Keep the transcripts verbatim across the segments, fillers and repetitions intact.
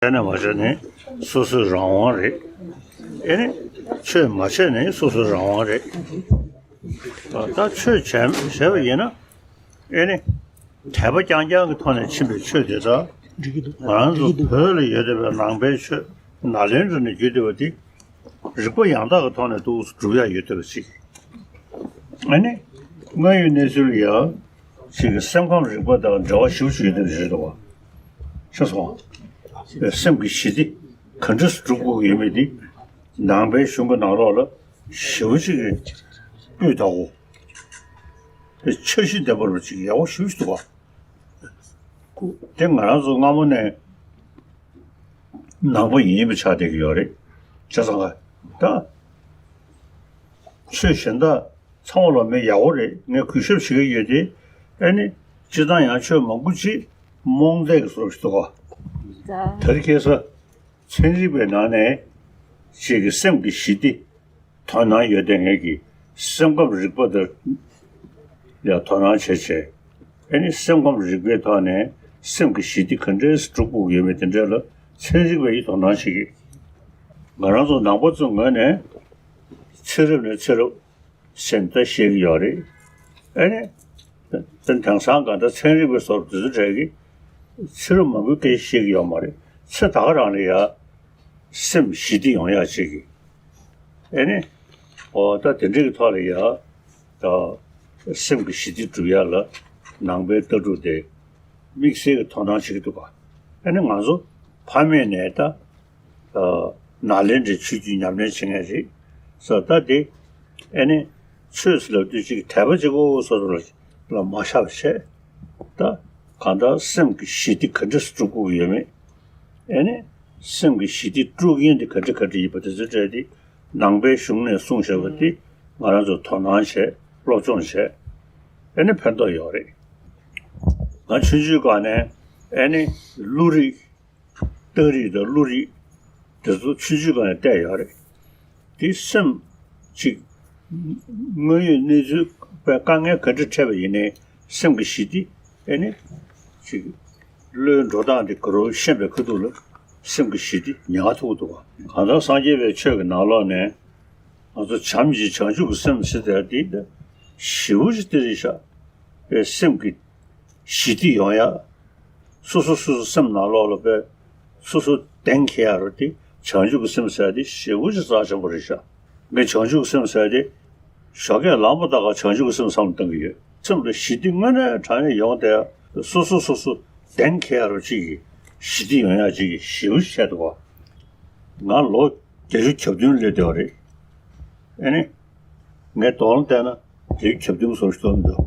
བྱས་ནས་མ་བྱས་ནས་སོ་སོའི་རང་དབང་རེད། ཨེ་ནི། ཆོས་མ་བྱས་ནས་སོ་སོའི་རང་དབང་རེད། ད་ཆོས་བྱས་བྱས་པ་ཡིན་ན། ཨེ་ནི། དད་པ་རྐྱང་རྐྱང་གི་ཐོག་ནས་ཕྱིན་པའི་ཆོས་དེ་དག་འགྲིག་གི་འདུག་ང་རང་ཚོ་འགྲིག་གི་འདུག་བོད་ལ་ཡོད་བསྡད་པའི་ནང་པའི་ཆོས་ནཱ་ལེནྡྲ་ནས་བརྒྱུད་བསྡད་པ་འདི། རིགས་པ་ཡང་དག་གི་ཐོག་ནས་འདུག་སྒྲུབ་ཡ་ཡོད་བསྡད་པ་ཅིག་ཨ་ནི། དངོས་ཡོད་གནས་ཚུལ་ལ་ཡང་ཅིག་གི་སེམས་ཁམས་རིག་པ་དང་འབྲེལ་བ་ཞེ་པོ་ཅིག་ཡོད་བསྡད་པ་ཞིག་རེད་འདུག་བ། ཤེས་སོང་། སེམས་ཀྱི་ཞི་བདེ་ག་འདྲས་སུ་སྒྲུབ་དགོས་ཀྱི་ཡོད་མེད་འདི། ནང་པའི་གཞུང་གི་ནང་ལོགས་ལ་ཞེ་པོ་ཅིག་གི་སྤུས་དག་པོ། འཆར་གཞི་ལྡན་པ་རུ་ཅིག་ཡག་པོ་ཞེ་པོ་ཅིག་འདུག་བ། དེ་ང་རང་ཚོ་སྔ་མོ་ནས་ནང་པ་ཡིན་པ་ཆགས་བསྡད་ཀྱི་ཡོད་རེད། བྱས་ཙང་ད་ཆོས་གཞན་དག་ཚང་མ་ལ་མི་ཡག་པོ་རེད། ངས་གུས་ཞབས་བྱེད་ཀྱི་ཡོད་དེ། ཨ་ནི། སྤྱིར་བཏང་ཡང་ཆོས་མང་པོ་ཅིག་རྨོངས་དད་ཀྱི་བཟོ་ཞིག་འདུག་ག་དེ་རིང་ཁ་སང་ཚན་རིག་པའི་ནང་ནས་ཅིག་གི་སེམས་ཀྱི་ཞི་བདེ། དོ་སྣང་ཡོད་དེ་ངེད་ཀྱིས་སེམས་ཁམས་རིག་པ་དེར་ཡང་དོ་སྣང་བྱས་བྱས། ཨ་ནི་སེམས་ཁམས་རིག་པའི་ཐོག་ནས་སེམས་ཀྱི་ཞི་བདེ་ག་འདྲས་སྒྲུབ་དགོས་ཀྱི་ཡོད་མེད་དེ་འདྲས་ལ་ཚན་རིག་པས་ཡིད་དོ་སྣང་བྱེད་ཀྱི། ང་རང་ཚོ་ནང་པ་ཚོའི་ངོས་ནས་ཚེ་རབས་ནས་ཚེ་རབས་ཟེར་ད་བཤད་ཀྱི་ཡོད་རེད། ཨ་ནི། དེ་དེང་སང་ག་འདྲ་ཚན་རིག་པའི་བཟོ་འདྲ་དེ་ཚོ་གྲས་ཀྱིས་ཚེ་རབས་མང་པོའི་སྐད་ཆ་བཤད་ཀྱི་ཡོད་མ་རེད། ཚེ་ད་ག་རང་ལ་ཡ། སེམས་ཞི་བདེ་ཡོང་ཡག་ཅིག་གི། ཨེ་ནི། འོ་ད་དེ་འདྲ་གི་ཐོག་ལ་ཡ། ད། སེམས་ཀྱི་ཞི་བདེ་སྒྲུབ་ཡག་ལ། ནང་པའི་ལྟ་གྲུབ་དེ། དམིགས་བསལ་གྱི་དོ་སྣང་བྱེད་ཀྱི་འདུག་ག་ཨེ་ནི་ང་ཚོ་ཕ་མེས་ནས་ད། ནཱ་ལེནྡྲའི་ཆོས་བརྒྱུད་ཉམས་ལེན་བྱེད་མཁན་རེད། ས་ད་དེ། ཨེ་ནི། ཆོས་ཟེར་ལབ་དུས་ཅིག་དད་པ་བྱེད་དགོས་སོ་སོ་ལ་ལ་མ་བཞག་པ་བྱས། ད། གང་ལྟར་སེམས་ཀྱི་ཞི་བདེ་ག་འདྲ་སྒྲུབ་དགོས་ཀྱི་ཡོད་མེད། ཨེ་ནི། སེམས་ཀྱི་ཞི་བདེ་སྒྲུབ་མཁན་དེ་ག་འདྲ་ག་འདྲ་ཡིན་པ་དེ་ཚོ་སྤྲད་དེ། ནང་པའི་གཞུང་ནས་གསུངས་བཞག་པ་དེ་ང་རང་ཚོ་དོ་སྣང་བྱས་སློབ་སྦྱོང་བྱས། ཨེ་ནི་ཕན་ཐོགས་ཡོད་རེད། ང་ཆུང་ཆུང་སྒང་ནས་ཨེ་ནི་གླུ་རིགས། རྟ་རིགས་དང་གླུ་རིགས། དེ་ཚོ་ཆུང་ཆུང་སྒང་ནས་བལྟས་ཡོད་རེད། དེ་སེམས་གཅིག་དངོས་ཡོད་གནས་ཚུལ་དཔེ་དཀའ་ངལ་ག་འདྲ་འཕྲད་པ་ཡིན་ནའི་སེམས་ཀྱི་ཞི་བདེ་ཨེ་ནི། གཅིག་བློའི་འགྲོ་སྟངས་དེ་ག་རུ་ཤེས་པའི་ཁ་ཐུག་ལ་སེམས་ཀྱི་ཞི་བདེ་ཉར་ཐུབ་འདུག་ག་གང་ལྟར་སངས་རྒྱས་པའི་ཆོས་ཀྱི་ནང་ལོགས་ནས་ང་ཚོ་བྱམས་ཀྱི་བྱང་ཆུབ་ཀྱི་སེམས་ཟེར་དེ་འདི་ཞེ་པོ་ཅིག་དེ་རེད་ཤག་པའི་སེམས་ཀྱི་ཞི་བདེ་ཡོང་ཡ། སོ་སོ་སོ་སོ་སེམས་ནང་ལོགས་ལ་དཔེ། སོ་སོ་གདེང་འཁེལ་ཡ་རུ་དེ་བྱང་ཆུབ་ཀྱི་སེམས་ཟེར་དེ་ཞེ་པོ་ཅིག་རྩ་ཆེན་པོ་རེད་ཤག་ངས་བྱང་ཆུབ་ཀྱི་སེམས་ཟེར་དེ། ཞོགས་ཀས་ལངས་པ་དང་བྱང་ཆུབ་ཀྱི་སེམས་བསམ་བློ་གཏོང་གི་ཡོད། སེམས་ལ་ཞི་བདེ་དངོས་གནས་དྲང་གནས་ཡོང་བསྡད་ཡ། སོ་སོ་སོ་སོ་གདེང་འཁེལ་ཡ་རུ་ཅིག་གི་ཞི་བདེ་ཡོང་ཡ་ཅིག་གི་ཞེ་པོ་ཅིག་བྱས་འདུག་ག་ང་ལོ་བརྒྱད་ཅུ་གྱ་བདུན་སླེབས་བསྡད་པ་རེད། ཨེ་ནི། ངས་གདོང་ལ་བལྟས་ན་དེའི་ཁྱབ་མདུན་བཟོ་ཞིག་མཐོང་མི་འདུག་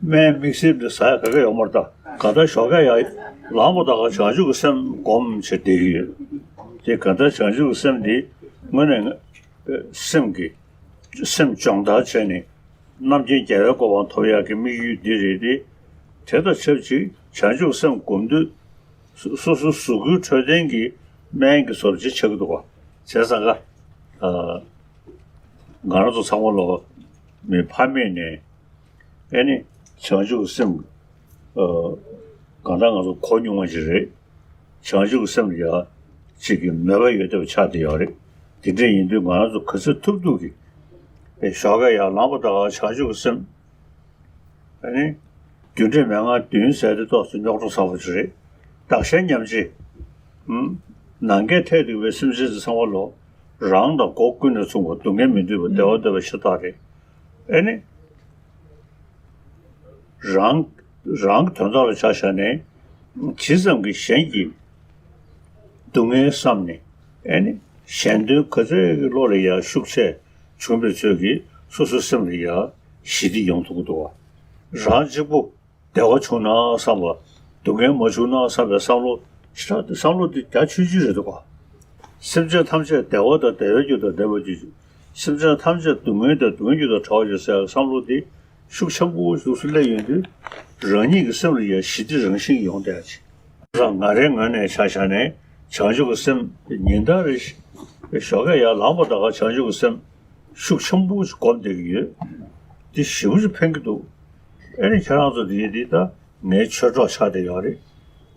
སྨན་དམིགས་བསལ་འདི་ཟ་ཡ་ག་གེ་ཡོད་མ་རེད་ད། ག་ད་ཞོགས་ཀས་ཡར་ལངས་པ་དང་བྱང་ཆུབ་ཀྱི་སེམས་སྒོམ་བྱས་བསྡད་ཀྱི་ཡོད། དེ་ག་ད་བྱང་ཆུབ་ཀྱི་སེམས་འདི་དངོས་གནས་སེམས་ཀྱི་སེམས་སྦྱོང་བརྡར་བྱས་ནས་རྣམ་མཁྱེན་རྒྱལ་བའི་གོ་འཕང་ཐོབ་ཡག་གི་དམིགས་ཡུལ་འདི་རེད་དེ། དེ་དང་ཆབས་ཅིག་བྱང་ཆུབ་སེམས་སྒོམ་དུས། སོ་སོ་གཟུགས་པོའི་འཕྲོད་བསྟེན་གྱི་སྨན་གྱི་བཟོ་བྱེད་ཆགས་ཀྱི་འདུག་ག་བྱས་ཙང་ཀ་ཨ། ང་རང་ཚོ་ཚང་མ་ལོ་མི་ཕ་མེས་ནས་ཨེ་ནི་བྱང་ཆུབ་ཀྱི་སེམས། ཨ། གང་ལྟར་ང་ཚོ་གོ་མྱོང་བ་ཞིག་རེད། བྱང་ཆུབ་ཀྱི་སེམས་ལ་ཡ་གཅིག་གི་མོས་པ་ཡོད་བསྡད་པ་ཆགས་བསྡད་ཡོད་རེད། དེ་འདྲ་ཡིན་དུས་ང་རང་ཚོ་ག་ཚོད་ཐུབ་ཐུབ་ཀྱིས་ཞོགས་ཀས་ཡར་ལངས་པ་དང་བྱང་ཆུབ་ཀྱི་སེམས། ཨ་ནི། རྒྱུ་འབྲས་མན་ངག་བདུན་ཟེར་དེ་ཏོག་ཙམ་རྙོག་དྲ་ཚ་པོ་ཅིག་རེད། བདག་གཞན་མཉམ་བརྗེ། ཧུམ། ནམ་མཁའི་མཐས་གཏུགས་པའི་སེམས་ཅན་ཚོ་ཚང་མ་ལོ། རང་དང་སྒོ་ཀུན་ནས་མཚུངས་པ་སྡུག་བསྔལ་མི་འདོད་པ་བདེ་བ་འདོད་པ་ཤ་སྟག་རེད། ཨ་ནི། རང་རང་གི་དོན་དག་ལ་ཆ་བཞག་ནས། ཇི་ཙམ་གྱིས་གཞན་གྱི་སྡུག་བསྔལ་བསམ་ནས། ཨ་ནི། གཞན་དོན་ག་ཚོད་ཀྱི་བློ་ལ་ཡང་ཤུགས་ཆེ་བྱུང་བའི་ཚོད་ཀྱིས་སོ་སོའི་སེམས་ལ་ཡང་ཞི་བདེ་ཡོང་ཐུབ་ཀྱི་འདུག་བ། རང་གཅིག་པུ་བདེ་བ་བྱུང་ན་བསམ་པ། སྡུག་བསྔལ་མ་བྱུང་ན་བསམ་པའི་བསམ་བློ་ཞེ་དྲག་བསམ་བློ་འདི་རྒྱ་ཆུང་ཆུང་རེད་འདུག་བ། སེམས་ཅན་ཐམས་ཅད་བདེ་བ་དང་བདེ་བའི་རྒྱུ་དང་ལྡན་པ་ཅིག་སེམས་ཅན་ཐམས་ཅད་སྡུག་བསྔལ་དང་སྡུག་བསྔལ་རྒྱུ་དང་བྲལ་བ་ཡོད་ཟེར་བསམ་བློ་འདི་ཤུགས་ཆེན་པོ་ཞིག་སླེབས་ཡོང་དུས། རང་ཉིད་ཀྱི་སེམས་ལ་ཡང་ཞི་བདེ་རང་བཞིན་ཡོང་བསྡད་ཅིག་ང་རའི་ངོས་ནས་ཆ་བཞག་ནས་བྱང་ཆུབ་ཀྱི་སེམས་ཉིན་ལྟར་རེ་ཞིག་ཞོགས་ཀས་ཡར་ལངས་པ་དང་བྱང་ཆུབ་ཀྱི་སེམས་ཤུགས་ཆེན་པོ་ཞིག་སྒོམ་བསྡད་ཀྱི་ཡོད། འདི་ཞེ་པོ་ཅིག་ཕན་གྱི་འདུག་ཨེ་ནི་ཁྱེད་རང་ཚོ་དེ་དེ་ད་ངའི་ཆོས་གྲོགས་ཆགས་བསྡད་ཡོད་རེད།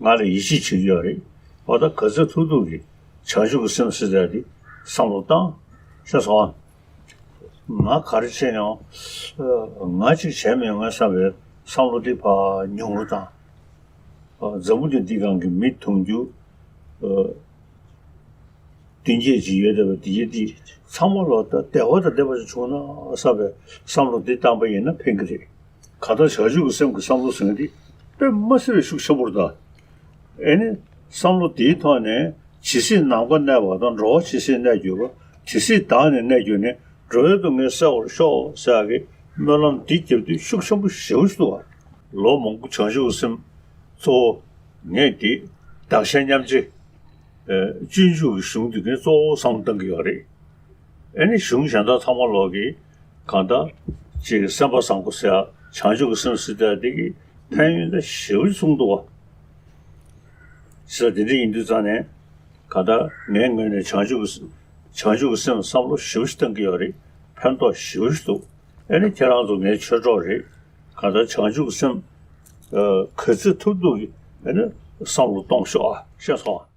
ང་ལ་ཡིད་ཆེས་བྱེད་ཀྱི་ཡོད་རེད། འོ་ད་ག་ཚོད་ཐུབ་ཐུབ་ཀྱིས་བྱང་ཆུབ་ཀྱི་སེམས་ཟེར་ཡ་དེ་བསམ་བློ་བཏང་། ཤེས་སོང་ཨ། ང་ག་རེ་བྱས་ཡང་། ང་གཅིག་བྱས་མེད་ངས་བསམ་པའི་བསམ་བློ་དེ་ཕར་ཉུང་རུ་བཏང་། འཛམ་བུ་གླིང་འདི་སྒང་གི་མི་དུང་ཕྱུར་བདུན་བརྒྱད་ཅིག་ཡོད་བསྡད་པ་དེ་ཡི་དེ་ཚང་མ་ལོ་ད་བདེ་བ་དང་བདེ་བ་ཞིག་བྱུང་ན་བསམ་པའི་བསམ་བློ་འདི་བཏང་པ་ཡིན་ན་ཕན་གྱི་རེད། གང་ལྟར་བྱང་ཆུབ་ཀྱི་སེམས་ཀྱི་བསམ་བློ་ཟེར་མཁན་འདི་དཔེ་མ་སྲིད་པའི་ཤུགས་ཆེན་པོ་རེད་ད། ཨེ་ནི། བསམ་བློ་འདིའི་ཐོག་ནས་ཇི་སྲིད་ནམ་མཁའ་གནས་པ་དང་འགྲོ་བ་ཇི་སྲིད་གནས་གྱུར་པ་དེ་སྲིད་བདག་ནི་གནས་གྱུར་ནས་འགྲོ་བའི་སྡུག་བསྔལ་སེལ་བར་ཤོག་ཟེར་ཡག་གི་སྨོན་ལམ་འདི་རྒྱབ་དུས་ཤུགས་ཆེན་པོ་ཞེ་པོ་ཞིག་འདུག་བ། ལོ་མང་པོ་བྱང་ཆུབ་ཀྱི་སེམས་གཙོ་བོ་ངས་འདི་བདག་གཞན་མཉམ་བརྗེ། སྤྱོད་འཇུག་གི་གཞུང་འདི་ངས་གཙོ་བོ་བསམ་བློ་བཏང་གི་ཡོད་རེད། ཨེ་ནི་གཞུང་གཞན་དག་ཚང་མ་ལོག་གི་གང་ལྟར་ཅིག་སེམས་པ་བཟང་པོ་ཟེར་ཡ་བྱང་ཆུབ་ཀྱི་སེམས་ཟེར་ཡ་དེ་གི་ཕན་ཡོན་ད་ཞེ་པོ་ཅིག་གསུངས་འདུག་བ། ཟེར་དེ་འདྲ་ཡིན་དུས་ཙང་ནས་གང་ལྟར་ངའི་ངོས་ནས་བྱང་ཆུབ་ཀྱི་བྱང་ཆུབ་ཀྱི་སེམས་བསམ་བློ་ཞེ་པོ་ཞིག་བཏང་གི་ཡོད་རེད། ཕན་ཐོགས་ཞེ་པོ་ཞིག་འདུག་ཨེ་ནི་ཁྱེད་རང་ཚོ་ངའི་ཆོས་གྲོགས་རེད། གང་ལྟར་བྱང་ཆུབ་ཀྱི་སེམས་ག་ཚོད་ཐུབ་ཐུབ་ཀྱིས་ཨེ་ནི་བསམ་བློ་གཏོང་ཤོག་ཨ། ཤེས་སོང་ཨ།